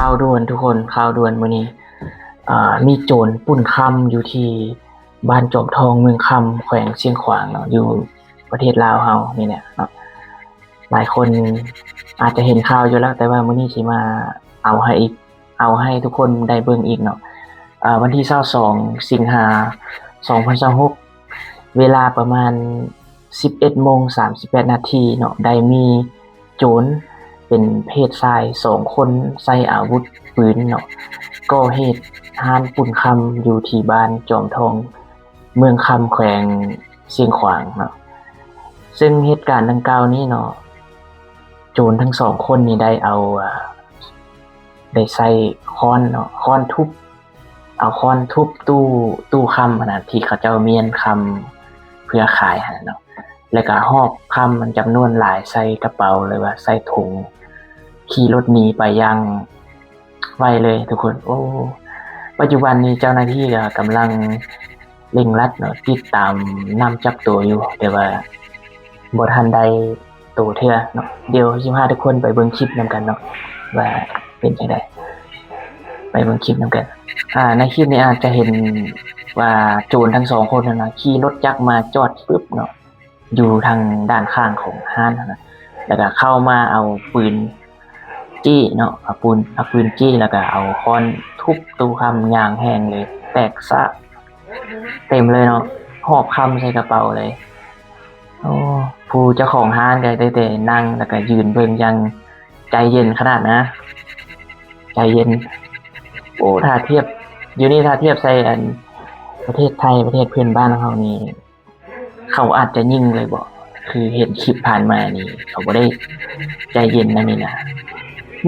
ຂ່າວດ່ວນທຸກຄົນ, ຂ່າວດ່ວນມື້ນີ້ ເອີ ມີໂຈນປຸ້ນຄຳຢູ່ທີ່ບ້ານຈອມທອງ ເມືອງຄຳ ແຂວງຊຽງຂວາງເນາະ, ຢູ່ປະເທດລາວເຮົານີ້ແຫຼະເນາະ. ຫຼາຍຄົນອາດຈະເຫັນຂ່າວຢູ່ແລ້ວ, ແຕ່ວ່າມື້ນີ້ຊິມາເອົາໃຫ້ອີກ ເອົາໃຫ້ທຸກຄົນໄດ້ເບິ່ງອີກເນາະ. ເອີ ວັນທີຊາວສອງ ສິງຫາ ສອງພັນຊາວຫົກ ເວລາປະມານ ສິບເອັດໂມງ ສາມສິບແປດນາທີເນາະ, ໄດ້ມີໂຈນເປັນເພດຊາຍສອງຄົນ ໃຊ້ອາວຸດປືນເນາະ ກໍ່ເຫດຮ້ານປຸ້ນຄຳຢູ່ທີ່ບ້ານຈອມທອງ ເມືອງຄຳ ແຂວງຊຽງຂວາງເນາະ. ເຊິ່ງເຫດການດັ່ງກ່າວນີ້ເນາະ ໂຈນທັງສອງຄົນນີ້ໄດ້ເອົາ ອາ ໄດ້ໃຊ້ຄ້ອນເນາະ ຄ້ອນທຸບ ເອົາຄ້ອນທຸບຕູ້ ຕູ້ຄຳຫັ້ນນະ ທີ່ເຂົາເຈົ້າມ້ຽນຄຳເພື່ອຂາຍຫັ້ນນະເນາະ, ແລ້ວກະຫອບຄຳມັນຈຳນວນຫຼາຍໃສ່ກະເປົາ ຫຼືວ່າໃສ່ຖົງ ຂີ່ລົດໜີໄປຢ່າງໄວເລີຍທຸກຄົນ. ໂອ້ ປັດຈຸບັນນີ້ເຈົ້າໜ້າທີ່ກະກຳລັງເລັ່ງລັດເນາະ ຕິດຕາມນຳຈັບໂຕຢູ່ ແຕ່ວ່າ ບໍ່ທັນໄດ້ໂຕເທື່ອເນາະ. ດຽວຊິພາທຸກຄົນໄປເບິ່ງຄລິບນຳກັນເນາະ ວ່າເປັນຈັ່ງໃດ, ໄປເບິ່ງຄລິບນຳກັນ. ອາ ໃນຄລິບນີ້ອາດຈະເຫັນວ່າໂຈນທັງສອງຄົນຫັ້ນນະ ຂີ່ລົດຈັກມາຈອດປຶບເນາະ ຢູ່ທາງດ້ານຂ້າງຂອງຮ້ານຫັ້ນນະ, ແລ້ວກະເຂົ້າມາເອົາປືນ ຈີ້ເນາະ ເອົາປືນ ເອົາປືນຈີ້ ແລ້ວກະເອົາຄ້ອນທຸບຕູ້ຄຳຢ່າງແຮງເລີຍ ແຕກຊະເຕັມເລີຍເນາະ ຫອບຄຳໃສ່ກະເປົາເລີຍ. ໂອ້ ຜູ້ເຈົ້າຂອງຮ້ານກະໄດ້ແຕ່ນັ່ງ ແລ້ວກະຢືນເບິ່ງຢ່າງໃຈເຢັນຂະໜາດນະ ໃຈເຢັນ. ໂອ້ ຖ້າທຽບ ຢູ່ນີ້ ຖ້າທຽບໃສ່ອັນປະເທດໄທ ປະເທດເພື່ອນບ້ານເຮົານີ້ ເຂົາອາດຈະຍິງເລີຍບໍ? ຄືເຫັນຄລິບຜ່ານມານີ້ ເຂົາບໍ່ໄດ້ໃຈເຢັນນຳນີ້ນະ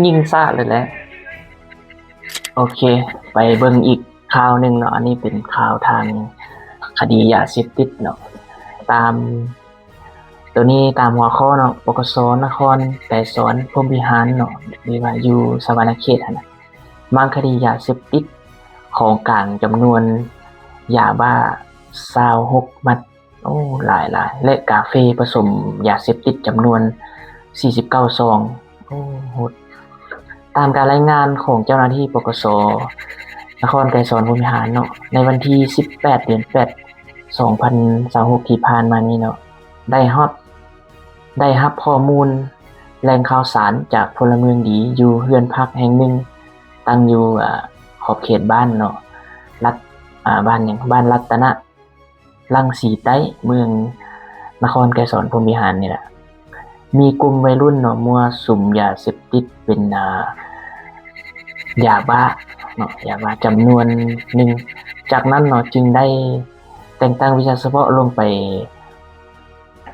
ຍິງຊະເລີຍແຫຼະ. ໂອເຄ ໄປເບິ່ງອີກຂ່າວໜຶ່ງເນາະ. ອັນນີ້ເປັນຂ່າວທາງຄະດີຢາເສບຕິດເນາະ. ຕາມ ໂຕນີ້ຕາມຫົວຂໍ້ເນາະ ປກສ ນະຄອນໄກສອນ ພົມວິຫານເນາະ ຫຼືວ່າຢູ່ສະຫວັນນະເຂດຫັ້ນນະ ມ້າງຄະດີຢາເສບຕິດ ຂອງກາງຈຳນວນຢາບ້າ ຊາວຫົກມັດ. ໂອ້ ຫຼາຍໆ ແລະ ກາເຟປະສົມຢາເສບຕິດຈຳນວນ ສີ່ສິບເກົ້າຊອງ. ໂອ້ ໂຫດ. ຕາມການລາຍງານຂອງເຈົ້າໜ້າທີ່ ປກສ ນະຄອນໄກສອນ ພົມວິຫານເນາະ ໃນວັນທີ ສິບແປດ ເດືອນ ແປດ ສອງພັນຊາວຫົກ ທີ່ຜ່ານມານີ້ເນາະ ໄດ້ຮັບ ໄດ້ຮັບຂໍ້ມູນແຫຼ່ງຂ່າວສານຈາກພົນລະເມືອງດີ ຢູ່ເຮືອນພັກແຫ່ງໜຶ່ງ ຕັ້ງຢູ່ ອາ ຂອບເຂດບ້ານເນາະ ລັດ ອາ ບ້ານຫຍັງ ບ້ານລັດຕະນະ ລັງສີໃຕ້ ເມືອງນະຄອນໄກສອນ ພົມວິຫານນີ້ແຫຼະ ມີກຸ່ມໄວລຸ້ນເນາະ ມົ້ວສຸມຢາເສບຕິດເປັນ ອາ ຢາບ້າເນາະ ຢາບ້າຈຳນວນໜຶ່ງ. ຈາກນັ້ນເນາະ ຈຶ່ງໄດ້ແຕ່ງຕັ້ງວິຊາສະເພາະລົງໄປ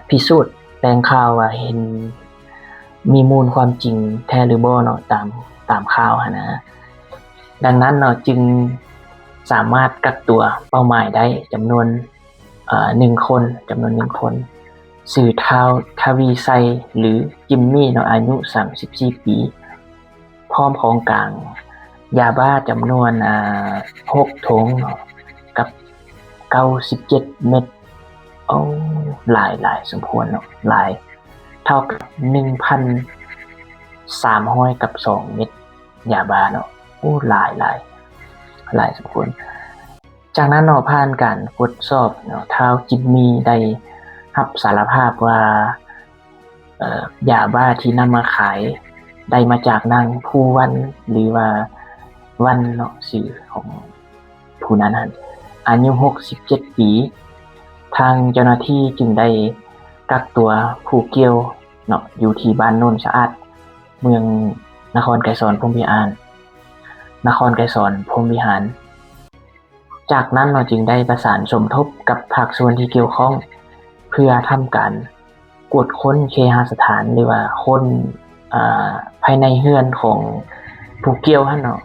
ພິສູດແຫຼ່ງຂ່າວວ່າເຫັນ ມີມູນຄວາມຈິງແທ້ຫຼືບໍ່ເນາະ ຕາມ ຕາມຂ່າວຫັ້ນນະ. ດັ່ງນັ້ນເນາະ ຈຶ່ງສາມາດກັກຕົວເປົ້າໝາຍໄດ້ຈຳນວນ ເອີ ໜຶ່ງຄົນ ຈຳນວນໜຶ່ງຄົນ ຊື່ທ້າວ ທະວີໄຊ ຫຼື ຈິມມີເນາະ ອາຍຸ ສາມສິບສີ່ປີ ພ້ອມຂອງກາງຢາບ້າຈຳນວນ ອາ ຫົກຖົງເນາະ ກັບ ເກົ້າສິບເຈັດເມັດ. ໂອ້ ຫຼາຍ ຫຼາຍສົມຄວນເນາະ ຫຼາຍ ເທົ່າກັບ ໜຶ່ງພັນສາມຮ້ອຍກັບສອງເມັດ ຢາບ້າເນາະ. ໂອ້ ຫຼາຍ ຫຼາຍ ຫຼາຍສົມຄວນ. ຈາກນັ້ນເນາະ ຜ່ານການກວດສອບເນາະ ທ້າວຈິມມີໄດ້ຮັບສາລະພາບວ່າ ເອີ ຢາບ້າທີ່ນຳມາຂາຍໄດ້ມາຈາກນາງພູວັນ ຫຼືວ່າວັນເນາະ ຊື່ຂອງຜູ້ນັ້ນຫັ້ນ ອາຍຸຫົກສິບເຈັດປີ. ທາງເຈົ້າໜ້າທີ່ຈຶ່ງໄດ້ກັກຕົວຜູ້ກ່ຽວເນາະ ຢູ່ທີ່ບ້ານໂນນສະອາດ ເມືອງນະຄອນໄກສອນ ພົມວິຫານ ນະຄອນໄກສອນ ພົມວິຫານ. ຈາກນັ້ນເນາະ ຈຶ່ງໄດ້ປະສານສົມທົບກັບພາກສ່ວນທີ່ກ່ຽວຂ້ອງ ເພື່ອທຳການກວດຄົ້ນເຄຫະສະຖານ ຫຼືວ່າຄົ້ນ ອາ ພາຍໃນເຮືອນຂອງຜູ້ກ່ຽວຫັ້ນເນາະ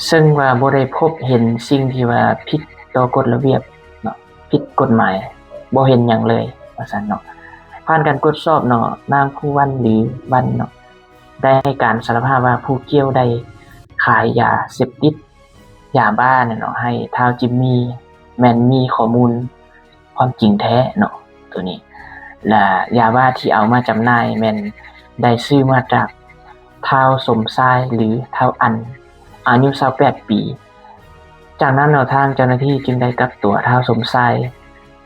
ເຊິ່ງວ່າບໍ່ໄດ້ພົບເຫັນສິ່ງທີ່ວ່າຜິດຕໍ່ກົດລະບຽບເນາະ ຜິດກົດໝາຍ ບໍ່ເຫັນຫຍັງເລີຍວ່າຊັ້ນເນາະ. ຜ່ານການກວດສອບເນາະ ນາງພູວັນ ຫຼື ວັນເນາະ ໄດ້ໃຫ້ການສາລະພາບວ່າຜູ້ກ່ຽວໄດ້ຂາຍຢາເສບຕິດ ຢາບ້ານີ້ເນາະ ໃຫ້ທ້າວຈິມມີ ແມ່ນມີຂໍ້ມູນຄວາມຈິງແທ້ເນາະ ໂຕນີ້ ແລະ ຢາບ້າທີ່ເອົາມາຈຳໜ່າຍແມ່ນໄດ້ຊື້ມາຈາກ ທ້າວສົມຊາຍ ຫຼື ທ້າວອັນ ອາຍຸຊາວແປດປີ. ຈາກນັ້ນເນາະ ທາງເຈົ້າໜ້າທີ່ຈຶ່ງໄດ້ກັກຕົວທ້າວສົມຊາຍ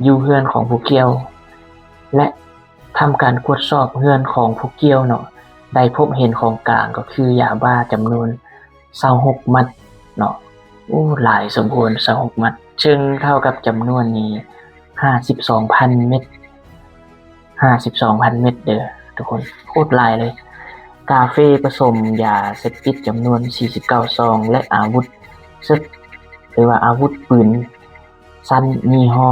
ຢູ່ເຮືອນຂອງຜູ້ກ່ຽວ ແລະ ທຳການກວດສອບເຮືອນຂອງຜູ້ກ່ຽວເນາະ ໄດ້ພົບເຫັນຂອງກາງກໍຄືຢາບ້າຈຳນວນຊາວຫົກມັດເນາະ. ໂອ້ ຫຼາຍສົມຄວນ ຊາວຫົກມັດ ເຊິ່ງເທົ່າກັບຈຳນວນນີ້ຫ້າສິບສອງພັນເມັດ ຫ້າສິບສອງພັນເມັດເດີທຸກຄົນ ໂຄດຫຼາຍເລີຍ. ກາເຟປະສົມຢາເສບຕິດຈຳນວນສີ່ສິບເກົ້າຊອງ ແລະ ອາວຸດເສິດ ຫຼືວ່າອາວຸດປືນສັ້ນຍີ່ຫໍ້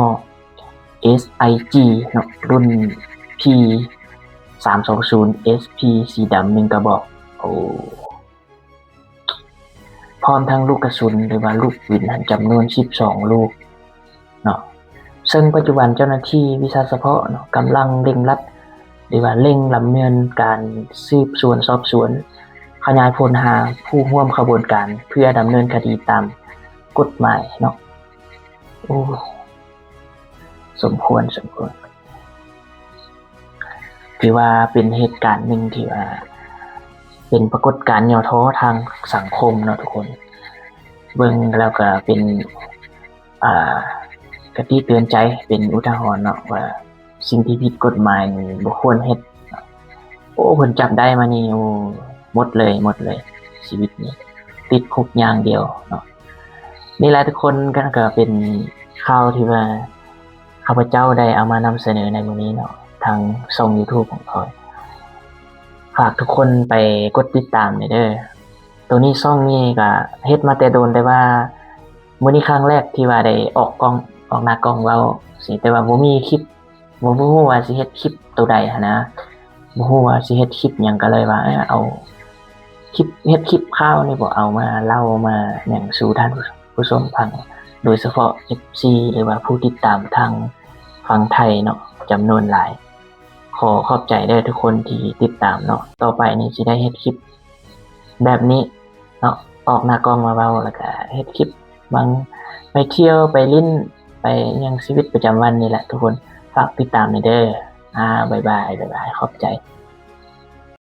ເອສໄອຈີ ເນາະ ລຸ້ນ ພີສາມສອງສູນ ເອສພີ ສີດຳໜຶ່ງກະບອກ ໂອ້ ພ້ອມທັງລູກກະສຸນ ຫຼືວ່າລູກປືນຫັ້ນ ຈຳນວນສິບສອງລູກເນາະ. ເຊິ່ງປັດຈຸບັນເຈົ້າໜ້າທີ່ວິຊາສະເພາະເນາະ ກຳລັງເລັ່ງລັດ ຫຼືວ່າເລັ່ງດຳເນີນການສືບສວນສອບສວນ ຂະຫຍາຍຜົນຫາຜູ້ຮ່ວມຂະບວນການ ເພື່ອດຳເນີນຄະດີຕາມກົດໝາຍເນາະ. ໂອ້ ສົມຄວນ ສົມຄວນ ຖືວ່າເປັນເຫດການໜຶ່ງທີ່ວ່າເປັນປາກົດການຫຍໍ້ທໍ້ທາງສັງຄົມເນາະທຸກຄົນ. ເບິ່ງແລ້ວກໍເປັນ ອ່າ ຄະຕິເຕືອນໃຈ ເປັນອຸທາຫອນເນາະ ວ່າສິ່ງທີ່ຜິດກົດໝາຍນີ້ບໍ່ຄວນເຮັດ. ໂອ້ ເພິ່ນຈັບໄດ້ມານີ້ ໂອ້ ໝົດເລີຍ ໝົດເລີຍ ຊີວິດນີ້ຕິດຄຸກຢ່າງດຽວເນາະ. ນີ້ແຫຼະທຸກຄົນ ກໍເປັນຂ່າວທີ່ວ່າຂ້າພະເຈົ້າໄດ້ເອົາມານຳສະເໜີໃນມື້ນີ້ເນາະ ທາງຊ່ອງຢູທູບຂອງຂ້ອຍ. ຝາກທຸກຄົນໄປກົດຕິດຕາມແດ່ເດີ. ໂຕນີ້ ຊ່ອງນີ້ກໍເຮັດມາແຕ່ດົນ ແຕ່ວ່າມື້ນີ້ຄັ້ງແລກທີ່ວ່າໄດ້ອອກກ້ອງ ອອກໜ້າກ້ອງເວົ້າຊີ້ ແຕ່ວ່າບໍ່ມີຄລິບ ບໍ່ ບໍ່ຮູ້ວ່າຊິເຮັດຄລິບໂຕໃດຫັ້ນນະ ບໍ່ຮູ້ວ່າຊິເຮັດຄລິບຫຍັງ ກໍເລີຍວ່າ ເອີ ເອົາຄລິບ ເຮັດຄລິບຂ່າວນີ້ບໍ ເອົາມາເລົ່າມາຫຍັງສູ່ທ່ານຜູ້ຊົມຟັງ ໂດຍສະເພາະເອັຟຊີ ຫຼືວ່າຜູ້ຕິດຕາມທາງຝັ່ງໄທເນາະ ຈຳນວນຫຼາຍ. ຂໍຂອບໃຈເດີທຸກຄົນທີ່ຕິດຕາມເນາະ ຕໍ່ໄປນີ້ຊິໄດ້ເຮັດຄລິບແບບນີ້ເນາະ ອອກໜ້າກ້ອງມາເວົ້າ ແລ້ວກະເຮັດຄລິບບາງ ໄປທ່ຽວ ໄປຫຼິ້ນ ໄປຫຍັງ ຊີວິດປະຈຳວັນນີ້ແຫຼະທຸກຄົນ. ຝາກຕິດຕາມແດ່ເດີ. ອາ ບາຍບາຍ ບາຍບາຍ ຂອບໃຈ.